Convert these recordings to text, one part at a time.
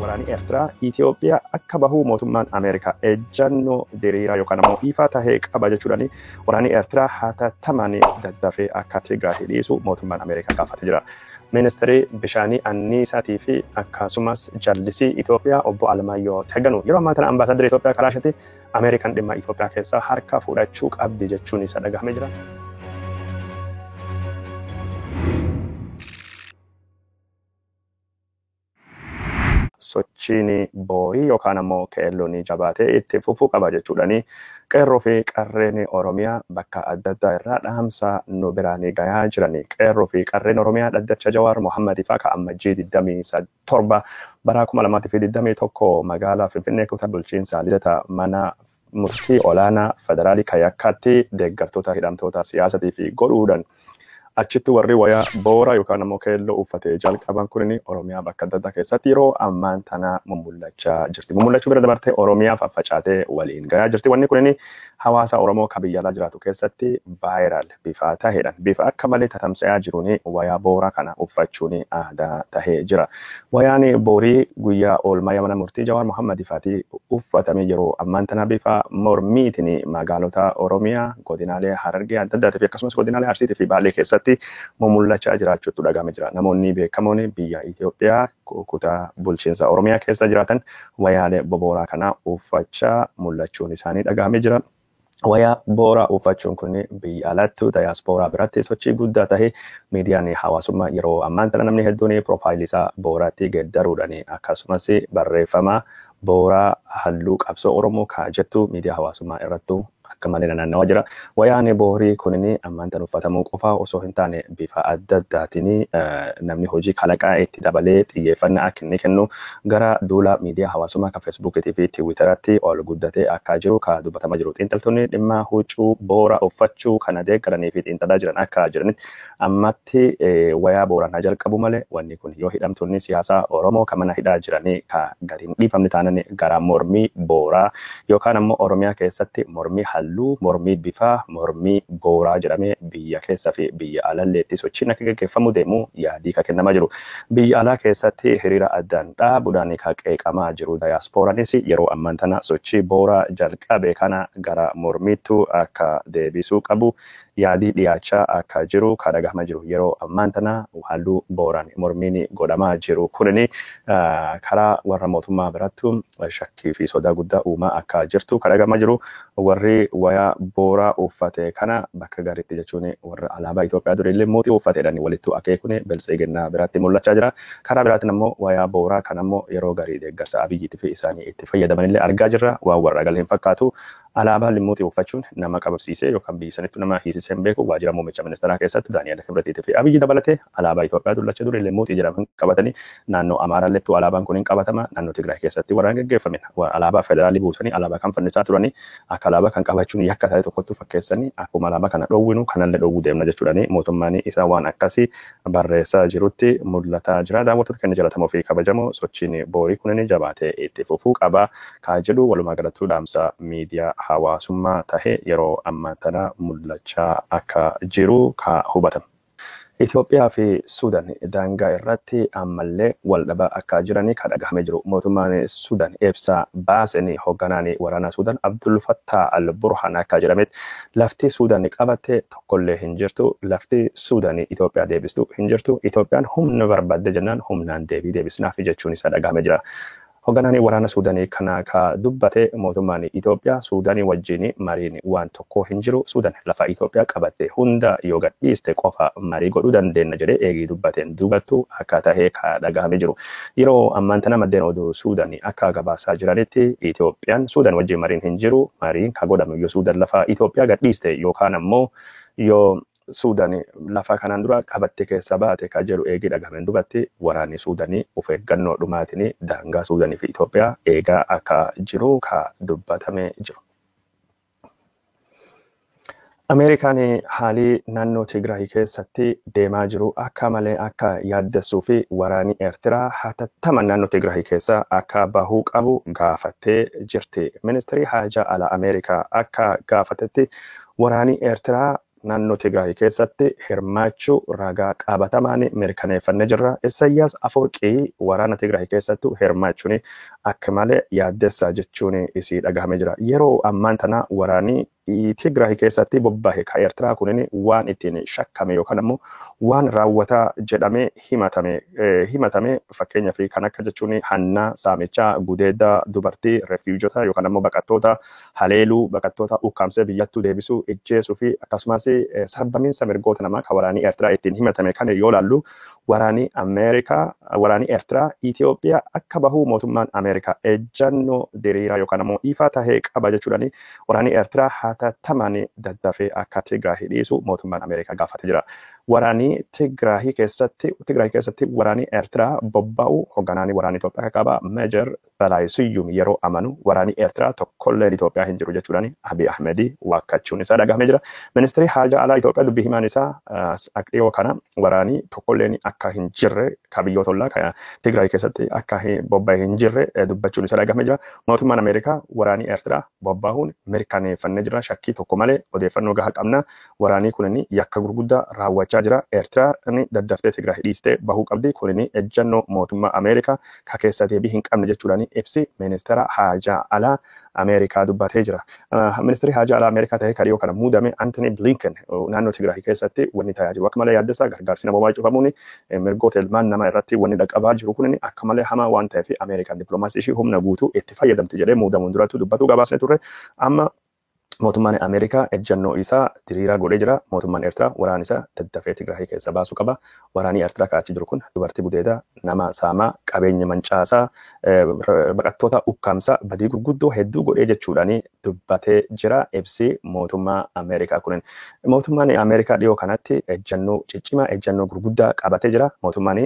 Waraanni Eertiraa Itoophiyaa akka bahuu mootummaan Ameerikaa ejjannoo diriiraa yookaan ammoo ifaa tahee qaba jechuudhaan waraanni Eertiraa hatattamaan daddafee akka Tigraay dhiisu mootummaan Ameerikaa gaafatee jira. Ministeerri bishaanii anniisaatii fi akkasumas jallisii Itoophiyaa obbo Alamaayyoo Teganuu yeroo ammaa kana ambaasaadara Itoophiyaa karaa isheetti Ameerikaan dhimma Itoophiyaa keessaa harka fudhachuu qabdi jechuun isa dhagahamee jira. Sochiin boorii yookaan ammoo qeelloon jabaatee itti fufuu qaba jechuudhaan qeerroo fi qarreen Oromiyaa bakka adda addaa irraa dhaamsa nu biraan gahaa jiran. Qeerroo fi qarreen Oromiyaa dhaddacha Jawaar Mohammad fa'aa ka ammajjii 27 bara 2021 magaalaa Finfinnee kutaa bulchiinsa Lidata mana murtii olaanaa federaalii Kayakkaatti deeggartoota hidhamtoota siyaasatii fi godhuudhaan achitti warri wayaa boora yookaan ammoo keelloo uffatee jalqaban kun Oromiyaa bakka adda addaa keessatti yeroo ammaan tana mummullachaa jirti. Mummullachuu bira dabartee Oromiyaa faffacaatee waliin gahaa jirti. Wanni kun hawaasa Oromoo kan biyya alaa jiraatu keessatti viral bifa taheedhaan bifa akka malee tatamsa'aa jiruun wayaa boora kana uffachuun aadaa tahee jira. Wayaan boorii guyyaa oolmaa mana murtii Jawaar Mohammad fa'aatii uffatamee yeroo ammaan tana bifa mormiitiin magaalota Oromiyaa godinaalee Harargee adda addaatii fi akkasumas godinaalee Arsiitii fi Baalee keessatti mummullachaa jiraachuutu dhagahame jira. Namoonni beekamoon biyya Itoophiyaa kutaa bulchiinsa Oromiyaa keessa jiraatan wayaalee bobooraa kana uffachaa mul'achuun isaanii dhagahame jira. Wayaa booraa uffachuun kun biyya alaatti dayaaspooraa biratti sochii guddaa tahee miidiyaan hawaasummaa yeroo ammaan tana namni hedduun piroofaayilii isaa booraatti geeddaruudhaan akkasumas barreeffama booraa halluu qabsoo Oromoo kaa jettu miidiyaa hawaasummaa irrattu akka malee naannawaa jira. Wayaan boorii kunin ammaan tan uffatamuu qofa osoo hin taane bifa adda addaatiin namni hojii kalaqaa itti dabalee xiyyeeffannaa akka inni kennu gara duula miidiyaa hawaasummaa kan Feesbuukiitii fi Tiwiitaraatti ol guddatee akka jiru ka dubbatamaa jiru. Xiinxaltoonni dhimma huccuu boora uffachuu kana deeggaranii fi xiinxalaa jiran akka jiranitti ammatti wayaa booraan haa jalqabu malee wanni kun yoo hidhamtoonni siyaasaa Oromoo kan mana hidhaa jiranii ka gadi hin dhiifamne taanan gara mormii booraa yookaan ammoo Oromiyaa keessatti mormii halluu, mormii bifaa, mormii booraa jedhamee biyya keessa fi biyya alalleetti sochiin akka gaggeeffamu deemu yaadii ka kennamaa jiru. Biyya alaa keessatti hiriira addaan dhaabuudhaan ka qeeqamaa jiru. Dayaasporaanis yeroo ammaan tana sochii booraa jalqabe kana gara mormiittu akka deebisuu qabu yaadii dhiyaachaa akka jiru ka dhagahamaa jiru. Yeroo ammaan tana halluu booraan mormiin godhamaa jiru kunin karaa warra mootummaa birattu shakkii fi sodaa guddaa uumaa akka jirtu ka dhagahamaa jiru. Warri wayaa booraa uffate kana bakka gaariitti jechuun warra alaabaa Itoophiyaa durillee mootii uffateedhaan walittu akeekuun biltsiginnaa biratti mul'achaa jira. Karaa biraatiin ammoo wayaa booraa kan ammoo yeroo garii deeggarsa Abiyyiitii fi isaanii itti fayyadamanillee argaa jirra. Waan warra galee hin fakkaatu. Alaabaa limmuutii uffachuun nama qabsiisee yookaan biyya sanittu nama hiisisee hin beeku. Waajjira muummicha ministeeraa keessatti Daani'el Kibratiitii fi Abiyyi dabalatee alaabaa Itoophiyaa dullacha durii limmuutii jedhaman qabatanii naannoo Amaaraallettuu alaabaan kun hin qabatama. Naannoo Tigraay keessatti warraan gaggeeffamen alaabaa federaalii buusanii alaabaa kan fannisaa turanii akka alaabaa kan qabachuun yakka ta'e tokkotti fakkeessanii akkuma alaabaa kana dhoowwinu kanallee dhoowwuu deemna jechuudhaan mootummaan isaa waan akkasii barreessaa jirutti mul'ataa jira. Daawwattoota keenya jaallatamoo fi kabajamoo sochiin boorii kunin jabaatee itti fufuu qaba kaa jedhu walumaa galattuu dhaamsa miidiyaa hawaasummaa tahee yeroo ammaa tana mul'achaa akka jiru ka hubatama. Itoophiyaa fi Suudaan daangaa irratti ammallee wal dhabaa akka jiranii kan dhagahamee jiru. Mootummaan Suudaan ibsa baaseen hoogganaan waraana Suudaan Abdul Fattah al-Burhaan akka jedhametti lafti Suudaan qabatte tokkollee hin jirtu. Lafti Suudaan Itoophiyaa deebistu hin jirtu. Itoophiyaan humna barbaadde jennaan humnaan deebii deebisnaaf jechuun isaa dhagahamee jira. Hoogganaan waraana Suudaanii kana ka dubbate mootummaan Itoophiyaa Suudaanii wajjin mariin waan tokko hin jiru. Suudaan lafa Itoophiyaa qabatte hunda yoo gadhiiste qofa marii godhuu dandeenya jedhee eegii dubbateen dubattu akka tahee ka dhagahamee jiru. Yeroo ammaan tana maddeen oduu Suudaanii akka gabaasaa jiranitti Itoophiyaan Suudaan wajjin mariin hin jiru. Mariin ka godhamu yoo Suudaan lafa Itoophiyaa gadhiiste yookaan ammoo yoo Suudaan lafa kanaan dura qabatte keessa baate ka jedhu eegii dhagahameen dubatti waraanni Suudaanii of eeggannoo dhumaatiin daangaa Suudaanii fi Itoophiyaa eegaa akka jiru ka dubbatamee jiru. Ameerikaan haalii naannoo Tigraay keessatti deemaa jiru akka malee akka yaaddessuu fi waraanni Eertiraa hatattamaan naannoo Tigraay keessa akka bahuu qabu gaafattee jirti. Ministeerri haajaa alaa Ameerikaa akka gaafatetti waraanni Eertiraa naannoo Tigraay keessatti hirmaachuu ragaa qabatamaan mirkaneeffannee jirra. Isaayyaas Afoorqii waraana Tigraay keessattuu hirmaachuun akka malee yaaddessaa jechuun isii dhagahamee jira. Yeroo ammaan tana waraanni Tigraay keessatti bobbahe ka Eertiraa kunin waan ittiin shakkame yookaan ammoo waan raawwataa jedhamee himatame fakkeenyaaf kan akka jechuun hannaa, saamichaa, gudeeda dubartii, refuujota yookaan ammoo baqattoota haleeluu, baqattoota ukkaamsee biyyattuu deebisuu, ijjeesuu fi akkasumas sarbamiinsa mirgoota namaa kan waraanii Eertiraa ittiin himatame kan yoo laallu waraanii Ameerikaa, waraanii Eertiraa Itoophiyaa akka bahuu mootummaan Ameerikaa ejjannoo diriiraa yookaan ammoo ifaa tahee qaba jechuudhaan waraanii Eertiraa hatattamaan daddafee akka Tigraay dhiisu mootummaan Ameerikaa gaafatee jira. Waraanii Tigraay keessatti waraanii Eertiraa bobba'u hoogganaan waraanii Itoophiyaa qaba Meejar Balaay Siyyum yeroo amanu waraanii Eertiraa tokkolleen Itoophiyaa hin jiru jechuudhaan Abiy Ahmed waakkachuun isaa dhagahamee jira. Ministeerri haajaa alaa Itoophiyaa dubbii himaan isaa dhiyoo kana waraanii tokkolleen akka hin jirre ka biyyoota ollaa ka Tigraay keessatti akka bobba'e hin jirre dubbachuun isaa dhagahamee jira. Mootummaan Ameerikaa waraanii Eertiraa bobba'uun mirkaneeffannee jira. Shakkii tokko malee odeeffannoo gahaa qabna. Waraanii kunin yakka gurguddaa raawwachaa jira. Eertiraan daddaftee Tigraay dhiistee bahuu qabdi. Kunin ejjannoo mootummaa Ameerikaa ka keessa deebii hin qabne jechuudhaan ibsi ministeera haajaa alaa Ameerikaa dubbatee jira. Ministeerri haajaa alaa Ameerikaa ta'ee kan dhiyoo kana muudame Antony Blinken naannoo Tigraay keessatti wanni ta'aa jiru akka malee yaaddessaa, gargaarsi namoomaa cufamuun mirgoota ilmaan namaa irratti wanni dhaqqabaa jiru kun akka malee hamaa waan ta'eef Ameerikaan dippiloomaasii ishii humna guutuu itti fayyadamti jedhee muudamuun duratti dubbatu gabaasne turre. Amma mootummaan Ameerikaa ejjannoo isaa diriiraa godhee jira. Mootummaan Eertiraa waraana isaa daddafee Tigraay keessa baasuu qaba. Waraanni Eertiraa ka'achi jiru kun dubartii gudeedaa, nama saamaa, qabeenya mancaasaa, baqattoota ukkaamsaa, badii gurguddoo hedduu godhee jechuudhaan dubbatee jira ibsi mootummaa Ameerikaa kunin. Mootummaan Ameerikaa dhiyoo kanatti ejjannoo ciccimaa, ejjannoo gurguddaa qabatee jira. Mootummaan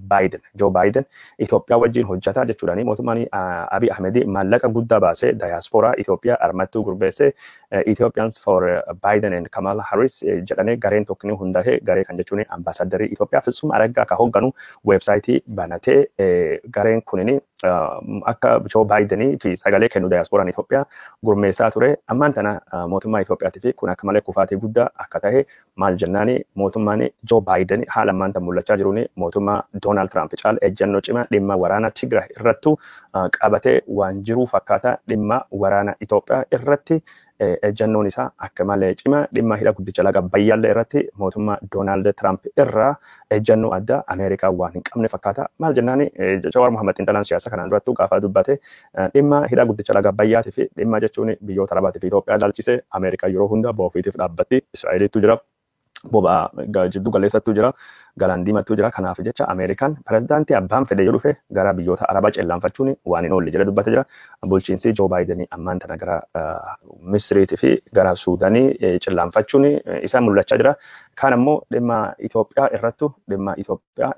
Baayiden, Joo Baayiden Itoophiyaa wajjin hojjetaa jechuudhaan mootummaan Abiy Ahmed maallaqa guddaa baasee dayaaspooraa Itoophiyaa armattuu gurbeessee Ethiopians for Biden and Kamala Harris jedhanii gareen tokko hundaa'ee, garee kan jechuun ambaasaadarii Itoophiyaa Fitsum Araggaa ka hoogganu weebsaayitii banatee gareen kunini akka Joe Bidenii fi sagalee kennu dayaasporaan Itoophiyaa gurmeessaa ture. Ammaan tana mootummaa Itoophiyaatii fi kun akka malee kufaatii guddaa akka ta'e. Maal jennaani, mootummaan Joe Biden haala ammaan tan mul'achaa jiruun mootummaa Donald Trump caala ejjennoo cimaa dhimma waraana Tigraay irrattu qabatee waan jiru fakkaata. Dhimma waraana Itoophiyaa irratti ejjennoon isaa akka malee cimaa, dhimma hidha guddicha laga Abbayyaallee irratti mootummaa Donald Trump irraa ejjennoo addaa Ameerikaa waan hin qabne fakkaata. Maal jennaani, Jawaar Mohaammed xiinxalaan siyaasaa kanaan durattuu gaafa dubbate dhimma hidha guddicha laga Abbayyaatii fi dhimma jechuun biyyoota Arabaatii fi Itoophiyaa ilaalchise Ameerikaa yeroo hunda boofiitiif dhaabbatti. Israa'eliitu jira. Boba'a jiddu galeessattuu jira, galaan diimattuu jira. Kanaaf jecha Ameerikaan pirezidaantii abbaan fedhe yoo dhufe gara biyyoota Arabaa cellaanfachuun waan hin oolle jedhee dubbatee jira. Bulchiinsi Joo Baayidenii ammaan tana gara Misiriitii fi gara Suudaanii cellaanfachuun isaa mul'achaa jira. Kaan ammoo dhimma Itoophiyaa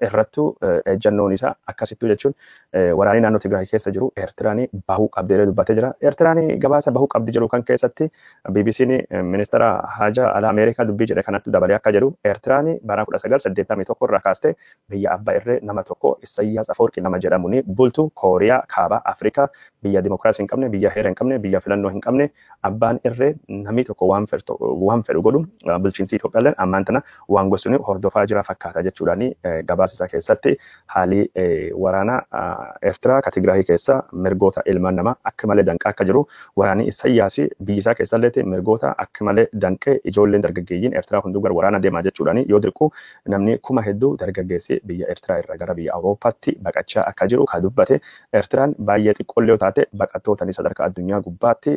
irrattu ejjannoon isaa akkasittuu jechuun waraanni naannoo Tigraay keessa jiru Eertiraan bahuu qabdi jedhee dubbatee jira. Eertiraan gabaasa bahuu qabdi jedhu kan keessatti BBC'n ministeera haajaa alaa Ameerikaa dubbii jedhe kanatti dabalee akka jedhu, Eertiraan bara 1981 irraa kaastee biyya abbaa irree nama tokko Isaayyaas Afawarqii nama jedhamuun bultu, Kooriyaa Kaabaa Afrikaa, biyya dimokiraasii hin qabne, biyya heera hin qabne, biyya filannoo hin qabne, abbaan irree namni tokko waan fedhu godhu, bulchiinsi Itoophiyaallee ammaan tana waan gosuun hordofaa jira fakkaata jechuudhaan gabaasa isaa keessatti haalli waraana Eertiraa ka Tigraay keessa mirgoota ilmaan namaa akka malee danqaa akka jiru, waraanni Isaayyaas biyyi isaa keessallee mirgoota akka malee danqee, ijoolleen dargaggeeyyiin Eertiraa hunduu gara waraana deemaa jechuudhaan yoo dirqu, namni kuma hedduu dargaggeessi biyya Eertiraa irraa gara biyya Awurooppaatti baqachaa akka jiru ka dubbate. Eertiraan baay'ee xiqqoollee yoo taate baqattootni sadarkaa addunyaa gubbaatti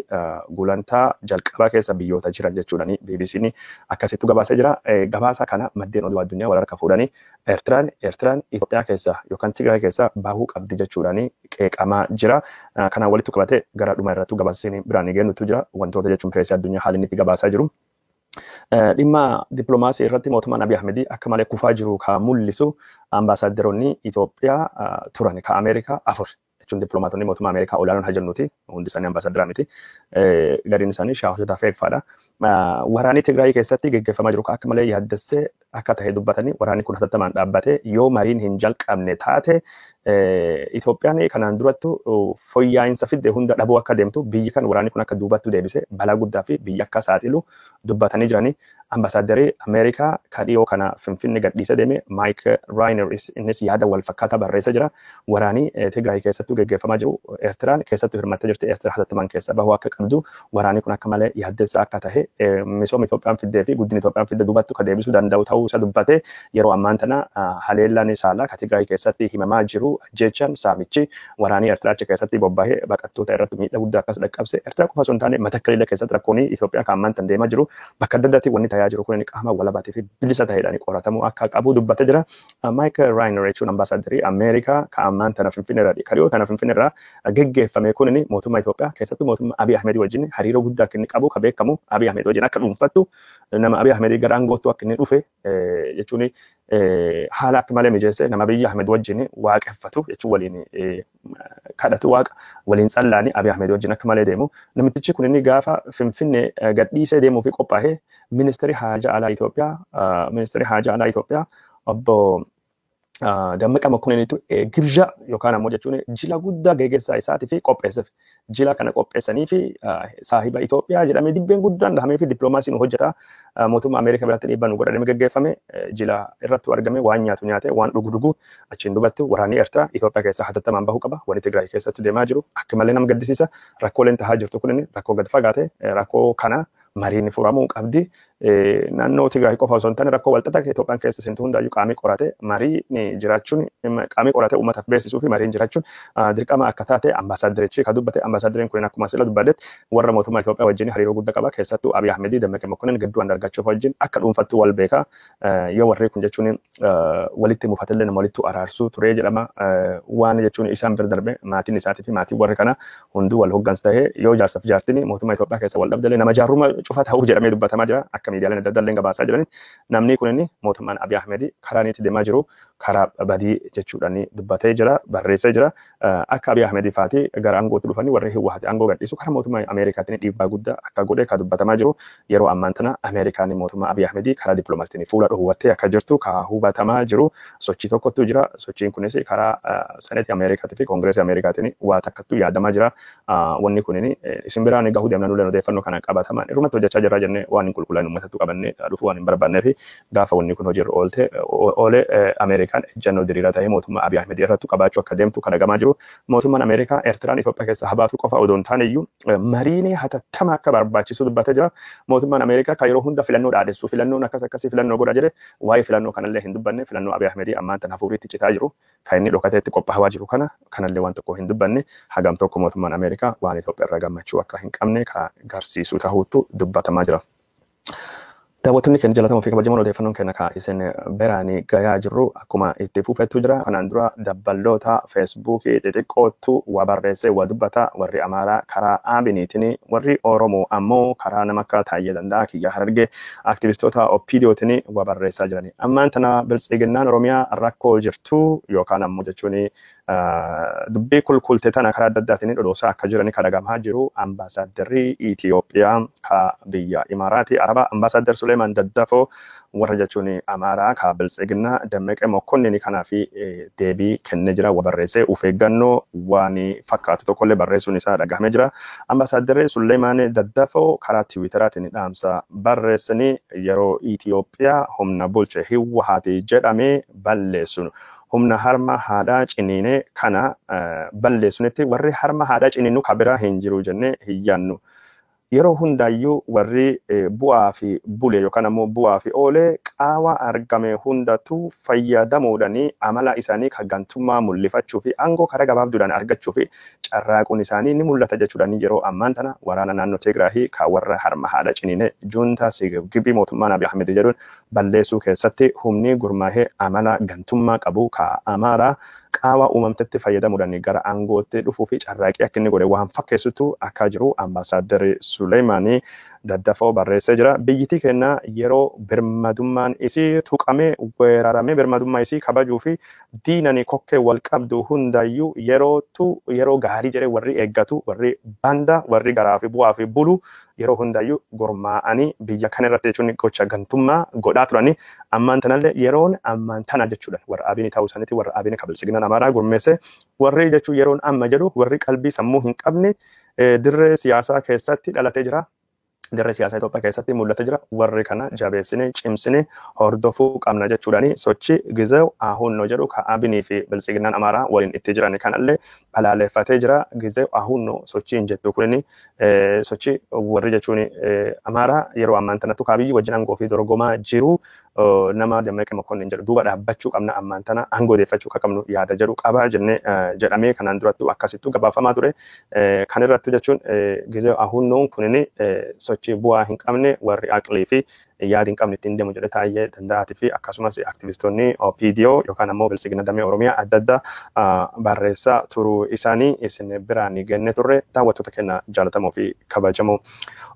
gulantaa jalqabaa keessa biyyoota jiran jechuudhaan BBC'n akkasittu gabaasee jira. Gabaasa kana maddeen oduu addunyaa wal harka fuudhanii Eertiraan Itoophiyaa keessa yookaan Tigraay keessa bahuu qabdi jechuudhaan qeeqamaa jira. Kanaan walitti qabatee gara dhuma irrattuu gabaasni biraan geenyutu jira. Wantoota jechuun pireesii addunyaa haalli inni itti gabaasaa jiru. Dhimma dippiloomaasii irratti mootummaan Abiy Ahmed akka malee kufaa jiru ka mul'isu ambaasaadaronni Itoophiyaa turan ka Ameerikaa afur jechuun dippiloomaatonni mootummaa Ameerikaa olaanoon hajannuti, hundi isaanii ambaasaaddara miti, gariin isaanii shaahotota feekfaadha. Waraanni Tigraay keessatti geggeeffamaa jiru akka malee yaaddessee akka ta'e dubbatanii, waraanni kun hatattamaan dhaabbatee yoo mariin hin jalqabne taate Itoophiyaan kanaan durattu fooyya'insa fidde hunda dhabuu akka deemtu, biyyi kan waraanni kun akka duubattu deebise balaa guddaa fi biyya akka saaxilu dubbatanii jiranii. Ambaasaaddarii Ameerikaa ka dhiyoo kana Finfinne gadhiisee deeme Maayik Raayiner innis yaada wal fakkaataa barreessee jira. Waraanii Tigraay keessattuu geggeeffamaa jiru Eertiraan keessattuu hirmaattee jirti. Eertiraa hatattamaan keessa bahuu akka qabdu waraanii kun akka malee yaaddessaa akka tahe misooma Itoophiyaan fiddee fi guddina Itoophiyaan fidde duubatti akka deebisuu danda'u ta'uu isa dubbate. Yeroo ammaan tana haleellaan saalaa ka Tigraay keessatti himamaa jiru jechaan saamichi waraanii Eertiraa achi keessatti bobbahee baqattoota irratti miidhaa guddaa akkas dhaqqabse. Eertiraa qofa osoo hin taane Matakkaliillee keessatti rakkoon Itoophiyaa kan ammaan tan deemaa jiru bakka adda addaatti wanni tayaa jiru kun qaama walabaatii fi bilisa ta'eedhaan qoratamuu akka qabu dubbatee jira. Michael Rainer jechuun ambaasaaddarii Ameerikaa kan ammaan tana Finfinneerraa ka dhiyoo tana Finfinneerraa geggeeffame kun mootummaa Itoophiyaa keessattuu mootummaa Abiy Ahmed wajjin hariiroo guddaa akka inni qabu ka beekamu Abiy Ahmed wajjin akka dhuunfattu nama Abiy Ahmed gara aangootti akka inni dhufe jechuun haala akka malee mijeesse nama Abiy Ahmed wajjin waaqeffatu jechuun waliin kadhatu waaqa waliin tsallaani Abiy Ahmed wajjin akka malee deemu. Namtichi kun inni gaafa Finfinnee gadhiisee deemuu fi qophaa'e ministeerri haajaa alaa Itoophiyaa ministeerri haajaa alaa Itoophiyaa obbo Dammaqa Mokkonninitu gibja yookaan ammoo jechuun jila guddaa geggeessaa isaatii fi qopheesseef. Jila kana qopheessanii fi saahiba Itoophiyaa jedhamee dibbeen guddaan dhahamee fi dippiloomaasiin hojjeta. Mootummaa Ameerikaa biratti dhiibbaa nu godhamee geggeeffame jila irratti argame waan nyaatu nyaate waan dhugu dhugu achiin duubatti waraanni Eertiraa Itoophiyaa keessaa hatattamaan bahuu qaba. Wanni Tigraay keessatti deemaa jiru akka malee nama gaddisiisa. Rakkooleen tahaa jirtu kun rakkoo gad fagaate rakkoo kana mariin furamuu qabdi. Naannoo Tigraay qofa osoo hin taane rakkoo walxaxaa Itoophiyaan keessa seentu hundaayyuu qaamii qorate mariin jiraachuun qaamii qorate uummataaf beeksisuu fi mariin jiraachuun dirqama akka taate ambaasaadderichi ka dubbate. Ambaasaadderiin kun akkuma sila dubbatetti warra mootummaa Itoophiyaa wajjin hariiroo guddaa qaba. Keessattuu Abiy Ahmedii Dammaqee Mokonnin gadduu Andargaachoo wajjin akka dhuunfattuu wal beeka. Yoo warri kun jechuun walitti mufatellee nama walitti araarsuu ture jedhama. Waan jechuun isaan bira darbe maatiin isaatii fi maatiin warri kana hunduu wal hoggansa ta'ee yoo jaarsaaf jaartiin mootummaa Itoophiyaa keessa wal dhabdelee nama jaarruma cufa ta'uu jedhamee dubbatamaa jira. Akka miidiyaaleen adda addaa illee gabaasaa jiran namni kun inni mootummaan Abiy Ahmed karaa inni itti deemaa jiru karaa badii jechuudhaan dubbatee jira barreessee jira. Akka Abiy Ahmed faati gara aangootti dhufanii warri Hiwwaati aangoo gadhiisu karaa mootummaa Ameerikaatiin dhiibbaa guddaa akka godhe ka dubbatamaa jiru. Yeroo ammaan tana Ameerikaan mootummaa Abiy Ahmed karaa dippiloomaasiitiin fuula dhoowwattee akka jirtu ka hubatamaa jiru. Sochii tokkotu jira. Sochiin kunis karaa seneetii Ameerikaatii fi koongireesii Ameerikaatiin waa takkattu yaadamaa jira. Wanni kun isin biraan gahuu deemna nuleen odeeffannoo kana qabatamaan irrumatti hojjechaa jirra jennee waan hin qulqullaa'in uummatatti qabannee dhufuu waan hin barbaannee fi gaafa wanni kun hojiirra oolte oolee Ameerikaan ejjennoo diriiraa ta'ee mootummaa Abiy Ahmed irratti qabaachuu akka deemtu kan dhagamaa jiru. Mootummaan Ameerikaa Eertiraan Itoophiyaa keessa habaatu qofa odoo hin taane iyyuu mariin hatattama akka barbaachisu dubbatee jira. Mootummaan Ameerikaa kan yeroo hunda filannoo dhaadessu filannoon akkas akkasii filannoo godha jedhe waa'ee filannoo kanallee hin dubbanne. Filannoo Abiy Ahmed ammaan tan hafuuriitti citaa jiru kan inni dhokatee itti qophaa'aa jiru kana kanallee waan tokko hin dubbanne. Hagam tokko mootummaan Ameerikaa waan Itoophiyaa irraa gammachuu akka hin qabne kan garsiisu ta'uutu dubbatamaa jira. Daawwattoonni keenya jaallatamoo fi kabajamoon, odeeffannoon keenya kan isin biraanii gahaa jirru akkuma itti fufettu jira. Kanaan dura dabballoota Feesbuukii xixiqqootu waa barreessee waa dubbata. Warri Amaaraa karaa Aabiniitiin, warri Oromoo ammoo karaa nama akka Taayyee Danda'a Kiyya Harargee aktivistoota OPDOtiin waa barreessaa jirani. Ammaan tana biltsiginnaan Oromiyaa rakkoo jirtu yookaan ammoo jechuun dubbii kulkulte tana karaa adda addaatiin dhodhoosaa akka jiran kan dhagahamaa jiru. Ambaasaaddarri Itoophiyaa ka biyya Imaaraatii Arabaa Ambaasaadder Suleeman Daddafoo warra jechuun Amaaraa ka biltsiginnaa Dammaqee Mokonnin kanaa fi deebii kennee jira. Waa barreessee of eeggannoo waan fakkaatu tokkollee barreessuun isaa dhagahamee jira. Ambaasaaddarri Suleeman Daddafoo karaa Tiwiitaraatiin dhaamsa barreessanii yeroo Itoophiyaa humna bulche Hiwwahaati jedhamee balleessuun humna harma haadhaa ciniinee kana balleessunitti warri harma haadhaa ciniinu ka biraa hin jiru jennee hin yaannu. Yeroo hundaayyuu warri bu'aa fi bule yookaan ammoo bu'aa fi oolee qaawwa argame hundattuu fayyadamuudhaan amala isaanii kan gantummaa mul'ifachuu fi aangoo karaa gabaabduudhaan argachuu fi carraaquun isaanii ni mul'ata jechuudhaan yeroo ammaan tana waraana naannoo Tigraahii kan warra harma haadha ciniine juuntaa sigibbii mootummaan Abiy Ahmed jedhuun balleessuu keessatti humni gurmaahee amala gantummaa qabu ka Amaaraa qaawwa uumamtetti fayyadamuudhaan gara aangootti dhufuu fi carraaqii akka inni godhe waan fakkeessutu akka jiru ambaasaaddarri Suleemaanii Daddafoo barreessee jira. Biyyittii keenya yeroo birmadummaan isii tuqamee weeraramee birmadummaa isii kabajuu fi diinani kokkee wal qabdu hundaayyuu yerootu yeroo gaarii jedhee warri eeggatu warri banda warri garaa fi bu'aa fi bulu yeroo hundaayyuu gurmaa'anii biyya kana irratti jechuun gocha gantummaa godhaa turanii ammaan tanallee yeroon ammaan tana jechuudha. Warra Abiin ta'uu isaaniiti warra Abiin kabilsiginaan Amaaraa gurmeesse warri jechuun yeroon amma jedhu warri qalbii sammuu hin qabne dirree siyaasaa keessatti dhalatee jira. Dirree siyaasaa Itoophiyaa keessatti mul'ata jira. Warri kana jabeessine cimsine hordofuu qabna jechuudhaani sochii Gizew Ahunnoo jedhu ka Abinii fi Biltsiginnaan Amaaraa waliin itti jiran kanallee balaaleffatee jira. Gizew Ahunnoo sochii hin jettu kunini sochii warri jechuun Amaaraa yeroo ammaan tanattu kaabiyyi wajjin aangoo fi dorgomaa jiru nama Dammaqee Mokonnin jedhu duuba dhaabbachuu qabna, ammaan tana aangoo deeffachuu akka qabnu yaada jedhu qaba jennee jedhamee kanaan durattu akkasittu gabaafamaa ture. Kan irrattu jechuun Gizew Ahunnoon kunini sochii bu'aa hin qabne warri aqlii fi yaada hin qabne ittiin deemu jedhe Taayyee Danda'aatii fi akkasumas aktivistoonni OPDO yookaan ammoo Biltsiginna Damee Oromiyaa adda addaa barreessaa turuu isaanii isin biraan genne turre, daawwattoota keenya jaallatamoo fi kabajamoo.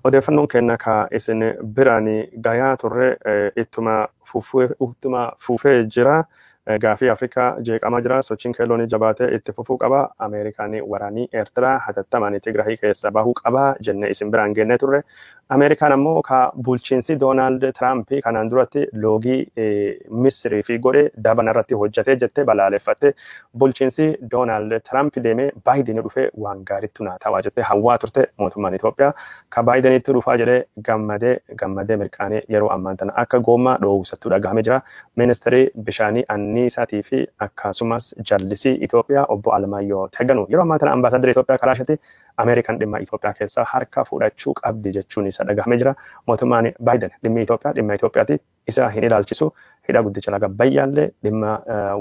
Odeeffannoon keenya ka isin biraan gayaa turre ittuma fufee jira. Gaafii Afrikaa jeeqamaa jira. Sochiin keelloon jabaatee itti fufuu qaba. Ameerikaan waraanii Eertiraa hatattamaan Tigraahii keessa bahuu qaba jennee isin biraan gennee turre. Ameerikaan ammoo ka bulchiinsi Doonaald Tiraamp kanaan duratti loogii Misrii fi godhe daban irratti hojjetee jettee balaaleffatte. Bulchiinsi Doonaald Tiraamp deemee Baayiden dhufee waan gaariitti naa ta'aa jettee hawwaa turte mootummaan Itoophiyaa. Ka Baayidenitti dhufaa jedhee gammadee gammadee mirqaanee yeroo ammaan tana akka goommaa dhoowwisattuu dhagahamee jira. Ministeerri bishaanii anniisaatii fi akkasumas jallisii Itoophiyaa obbo Alamaayyoo Teganuu yeroo ammaa tana ambaasaadara Itoophiyaa karaa isheetti Ameerikaan dhimma Itoophiyaa keessaa harka fudhachuu qabdi jechuun isa dhagahamee jira. Mootummaan Baayiden dhimmi Itoophiyaa dhimma Itoophiyaati isa hin ilaalchisu, hidha guddicha laga Abbayyaallee dhimma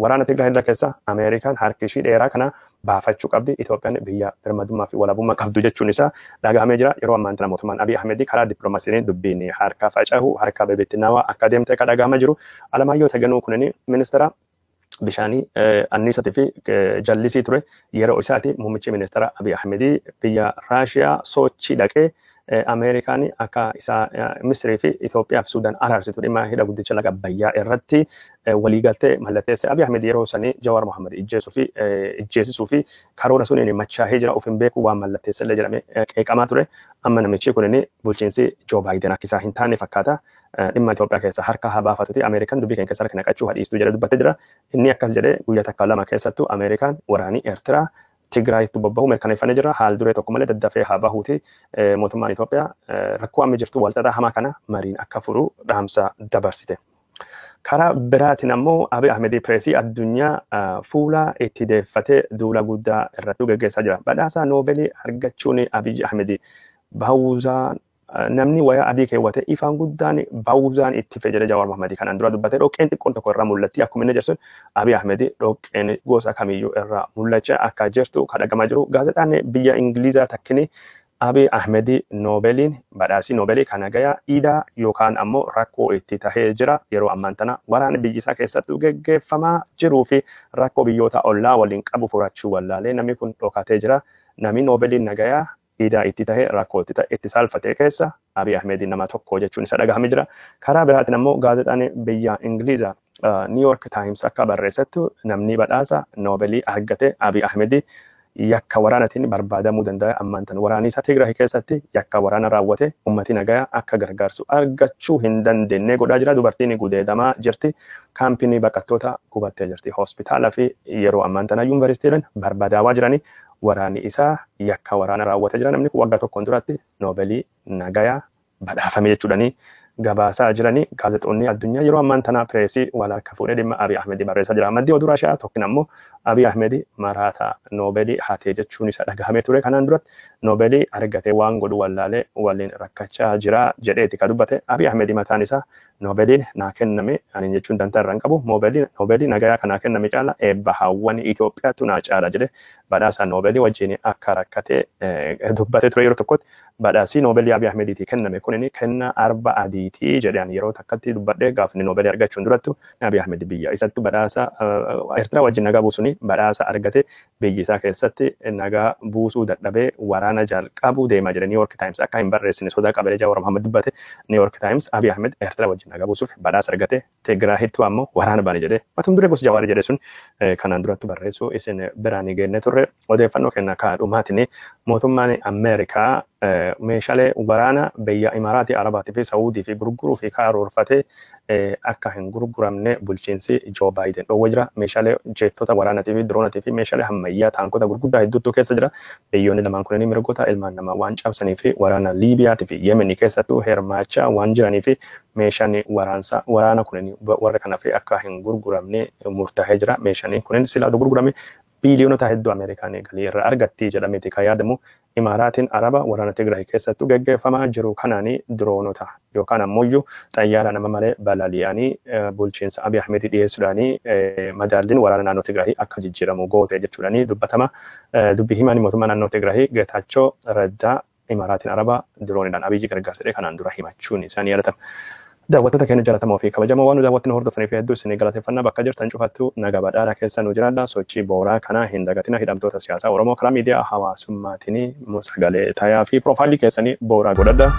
waraana Tigraay keessa Ameerikaan harki ishii dheeraa kana baafachuu qabdi. Itoophiyaan biyya birmadummaa fi walabummaa qabdu jechuun isaa dhagahamee jira. Yeroo ammaan tana mootummaan Abiy Ahmed karaa dippiloomaasiin dubbiin harka faca'u harka bebettinnaawaa akka deemte kan dhagahamaa jiru. Alamaayyoo Teganuu kunini ministeera bishaanii anniisaatii fi jallisii ture. Yeroo isaati muummichi ministeera Abiy Ahmed biyya Raashiyaa sochii dhaqee Ameerikaan akka isaa Misrii fi Itoophiyaa fi Suudaan araarsitu dhimma hidha guddicha laga Abbayyaa irratti waliigaltee mallatteesse. Abiy Ahmed yeroo sanii Jawaar Mohammad ijjeesuu fi ijjeesisuu fi karoora suniin machaahee jira, of hin beeku, waan mallatteesse illee jedhamee qeeqamaa ture. Amma namichi kunin bulchiinsi Joo Baayiden akka isaa hin taane fakkaata. Dhimma Itoophiyaa keessa harka haa baafatuti, Ameerikaan dubbii keenya keessa harka naqachuu hadhiistuu jedhee dubbattee jira. Inni akkas jedhee guyyaa takka lama keessattuu Ameerikaan waraanii Eertiraa Tigraayitti bobba'uu mirkaneeffannee jira. Haal duree tokko malee daddafee haa bahuuti. Mootummaan Itoophiyaa rakkoo amma jirtu walxaxaa hamaa kana mariin akka furu dhaamsa dabarsite. Karaa biraatiin ammoo Abiy Ahmed pireesii addunyaa fuula itti deeffatee duula guddaa irratti gaggeessaa jira. Badhaasa Noobeelii argachuun Abiy Ahmed bahuusaan namni wayaa adii keewwate ifaan guddaan bahuusaan itti fe jedhee Jawaar Mohammed kanaan dura dubbatee dhoqqeen xiqqoon tokko irraa mul'atti. Akkuma inni jedhu Abiy Ahmed dhoqqeen gosa kamiyyuu irraa mul'achaa akka jirtu kan dhagamaa jiru. Gaazexaan biyya Ingilizaa takkini Abiy Ahmed Noobeeliin badhaasii Noobeelii kana gayaa idaa yookaan ammoo rakkoo itti tahee jira. Yeroo ammaan tana waraana biyyi isaa keessattuu geggeeffamaa jiruu fi rakkoo biyyoota ollaa waliin qabu furachuu wallaalee namni kun dhokatee jira. Namni Noobeeliin nagayaa idaa itti tahee rakkoo itti ta'e itti saalfatee keessa Abiy Ahmed nama tokko jechuun isa dhagahamee jira. Karaa biraatiin ammoo gaazexaan biyya Ingilizaa New York Times akka barreessettu namni badhaasa Noobeelii argate Abiy Ahmed yakka waraanatiin barbaadamuu danda'a. Ammaan tan waraanni isaa Tigraay keessatti yakka waraana raawwate ummati nagayaa akka gargaarsu argachuu hin dandeenye godhaa jira. Dubartiin gudeedamaa jirti. Kaampinii baqattoota gubattee jirti. Hospitaala fi yeroo ammaan tana yuunivarsiitiileen barbadaawaa jiranii waraanni isaa yakka waraana raawwatee jira. Namni kun waggaa tokkoon duratti Noobeelii nagayaa badhaafame jechuudhani gabaasaa jiranii gaazexoonni addunyaa yeroo ammaan tana pireesii wal harka fuudhee dhimma Abiy Ahmed barreessaa jira. Maddii oduu Raashiyaa tokkin ammoo Abiy Ahmed maraataa Noobeelii hatee jechuun isa dhagahamee ture. Kanaan duratti Noobeelii argatee waan godhu wallaalee waliin rakkachaa jira jedheeti ka dubbate. Abiy Ahmed mataan isaa Noobeeliin naa kenname ani jechuun dantaa irra hin qabu. Noobeelii nagayaa kanaa kenname caala eebba hawwan Itoophiyaatu naa caala jedhe badhaasa Noobeelii wajjin akka rakkatee dubbatee ture yeroo tokkotti. Badhaasii Noobeelii Abiy Ahmediitii kenname kunin kennaa arba adiitii jedhan yeroo takkatti dubbadhee gaafni Noobeelii argachuun durattu Abiy Ahmed biyya isatti badhaasa Eertiraa wajjin nagaa buusuun badhaasa argate biyyi isaa keessatti nagaa buusuu dadhabee waraana jalqabuu deemaa jedhe. New York Times akka hin barreessine sodaa qabalee Jawaar Mohammad dubbate. New York Times Abiy Ahmed Eertiraa wajjin nagaa buusuuf badhaasa argate, Tigraahittu ammoo waraana bane jedhe. Matum duree gosa Jawaar jedhe sun kanaan duratti barreessuu isin biraan geenne turre. Odeeffannoo kenna kaadhumaatiin mootummaan Ameerikaa Meeshaalee waraana biyya Imaaraatii Arabaatii fi Saawudii fi gurguruu fi karoorfatee akka hin gurguramne bulchiinsi Joo Baayiden dhoowwa jira. Meeshaalee jeettota waraanaatii fi diroonaatii fi meeshaalee ammayyaa taankota gurguddaa hedduutu keessa jira. Biyyoonni lamaan kunneen mirgoota ilmaan namaa waan cabsanii fi waraana Liibiyaatii fi Yemenii keessattuu hirmaachaa waan jiranii fi meeshaan waraansa waraana kunneen warra kanaaf akka hin gurguramne murtaa'ee jira. Meeshaan kunneen silaa gurgurame biiliyoonota hedduu Ameerikaan galii irraa argatti jedhameeti kan yaadamu. Imaaraatiin Araba waraana Tigraay keessattuu geggeeffamaa jiru kanaan diroonota yookaan ammoo xayyaara nama malee balali'anii bulchiinsa Abiy Ahmed dhiyeessuudhaan madaalliin waraana naannoo Tigraay akka jijjiiramu goote jechuudhaan dubbatama. Dubbii himaan mootummaa naannoo Tigraay Geetaachoo Raddaa Imaaraatiin Araba dirooniidhaan Abiyyi gargaartedhe kanaan dura himachuun isaanii yaadatama. Daawwattoota keenya jaallatamoo fi kabajamoo, waan nu daawwattan hordoftaniif hedduu isin galateeffannaa. Bakka jirtan cufattuu naga badhaadhaa keessa nu jiraadha. Sochii booraa kanaa hin dagatina. Hidhamtoota siyaasaa Oromoo karaa miidiyaa hawaasummaatiin sagalee tayaa fi piroofaayilii keessanii booraa godhadha.